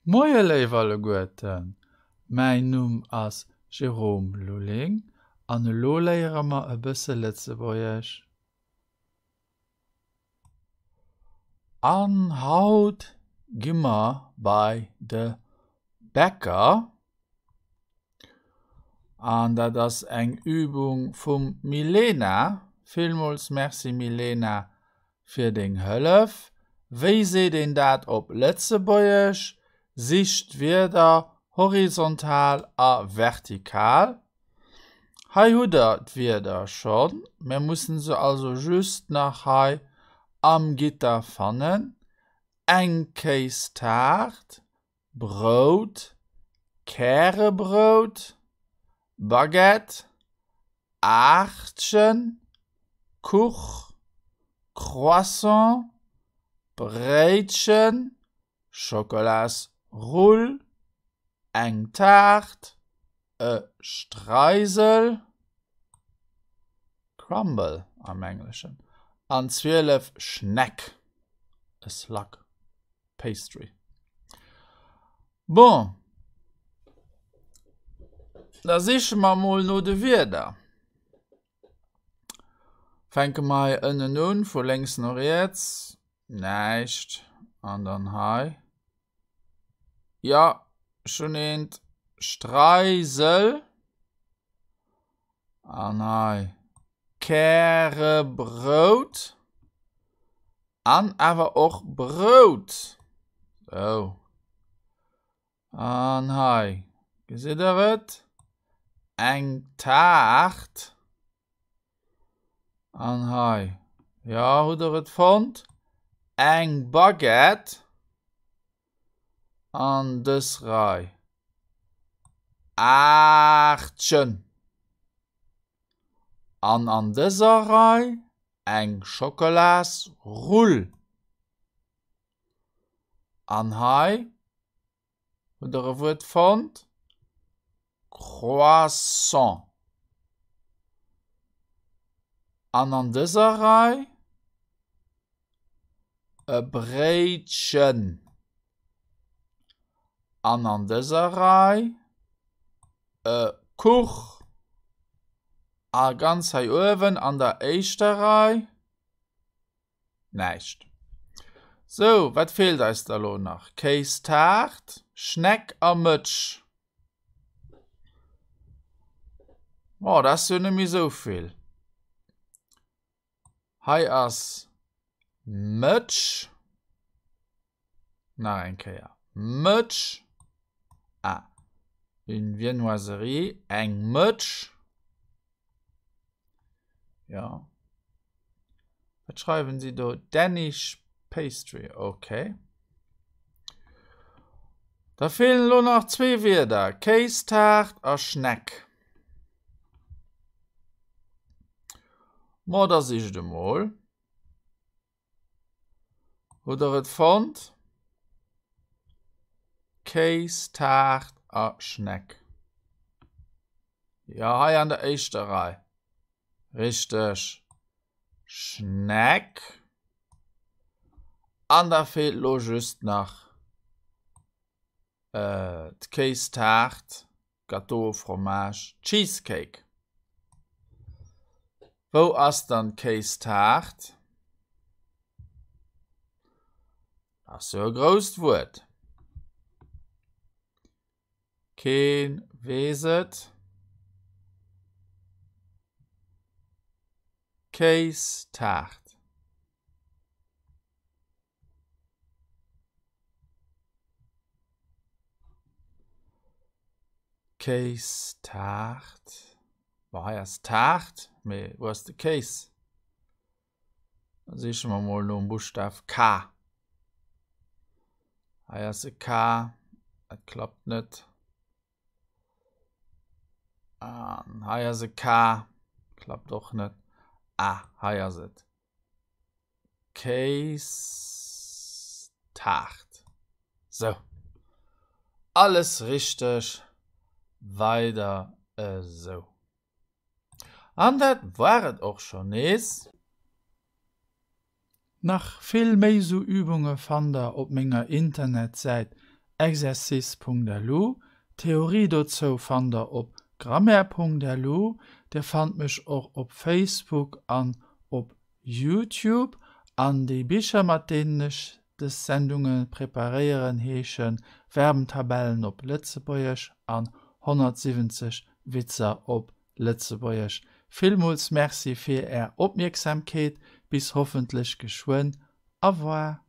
Moie léif alleguerten, mäin Numm ass Jérôme Lulling an elo léiere mer e bësse Lëtzebuergesch. An haut gi mer bei de Bäcker an dat ass eng Übung vum Milena. Villmools Merci Milena fir deng Hëllef. Wéi seet een dat op Lëtzebuergesch? Sich d'Wierder horizontal a vertikal. Hei hutt der d'Wierder schonn, mir mussen se also just nach hei am Gitter fannen, eng Kéistaart, Brout, Kärebrout, Baguette, Aachtchen, Kuch, Croissant, Bréitchen, Schokolasrull, eng Taart, e Streisel, Crumble am Engleschen, an 12 Schneck, e Slug. Pastry. Bon, da siche mer mol no de Wierder. Fänke mer hei ënnen un, vu lénks no riets. Näischt. An dann hei. Jo, ech hunn eent. Streisel. An hei Kärebrout. An awer och Brout. Sou. An hei, gesitt der et? Eng Taart. An hei, jo, hutt der et fonnt? Eng Baguette. An dës Rei, Aachtchen. An an dëser Rei eng Schokolasrull. An hei hutt der e Wuert fonnt, Croissant. An an dëser Rei e Bréitchen. An an dëser Rei e Kuch. A ganz hei uewen an der éischter Rei näischt. Sou, wat feelt eis da lo nach? Kéistaart, Schneck a Mëtsch. Oh, dat ass jo net méi sou vill. Hei ass Mëtsch. Nach eng Kéier Mëtsch. Ah, une Viennoiserie, eng Mëtsch. Ja. Wat schreiwen si do? Danish Pastry, okay. Da feelen elo nach zwee Wierder, Kéistaart a Schneck. Ma da sicht emol. Hutt der et fonnt? Kéistaart a Schneck. Jo, hei an der éischter Rei. Richteg. Schneck. An da feelt lo just nach d'Kéistaart. Gâteau au fromage, Cheesecake. Wou ass dann d'Kéistaart? Ass jo e grousst Wuert. Keen weess et. Kéistaart. Kéistaart. Bon, hei ass Taart, mee wou ass de Kéis? Da siche mer mol nom Buschtaf K. Hei ass e K, dat klappt net. An hei ass e K, klappt och net. Ah, hei ass et. Kéistaart. Sou. Alles richteg. Weider esou. An dat war et och schonn nees. Nach vill méi sou Übunge fannt der op menger Internetsäit. Exercice.lu. D'Theorie dozou fannt der op grammaire.lu. Dir fannt mech och op Facebook an op Youtube. An déi Bicher mat deenen ech dës Sendunge preparéieren heeschen Verbentabellen op Lëtzebuergesch an 170 Witzer op Lëtzebuergesch. Villmools Merci fir Är Opmierksamkeet. Bis hoffentlech geschwënn. Au revoir.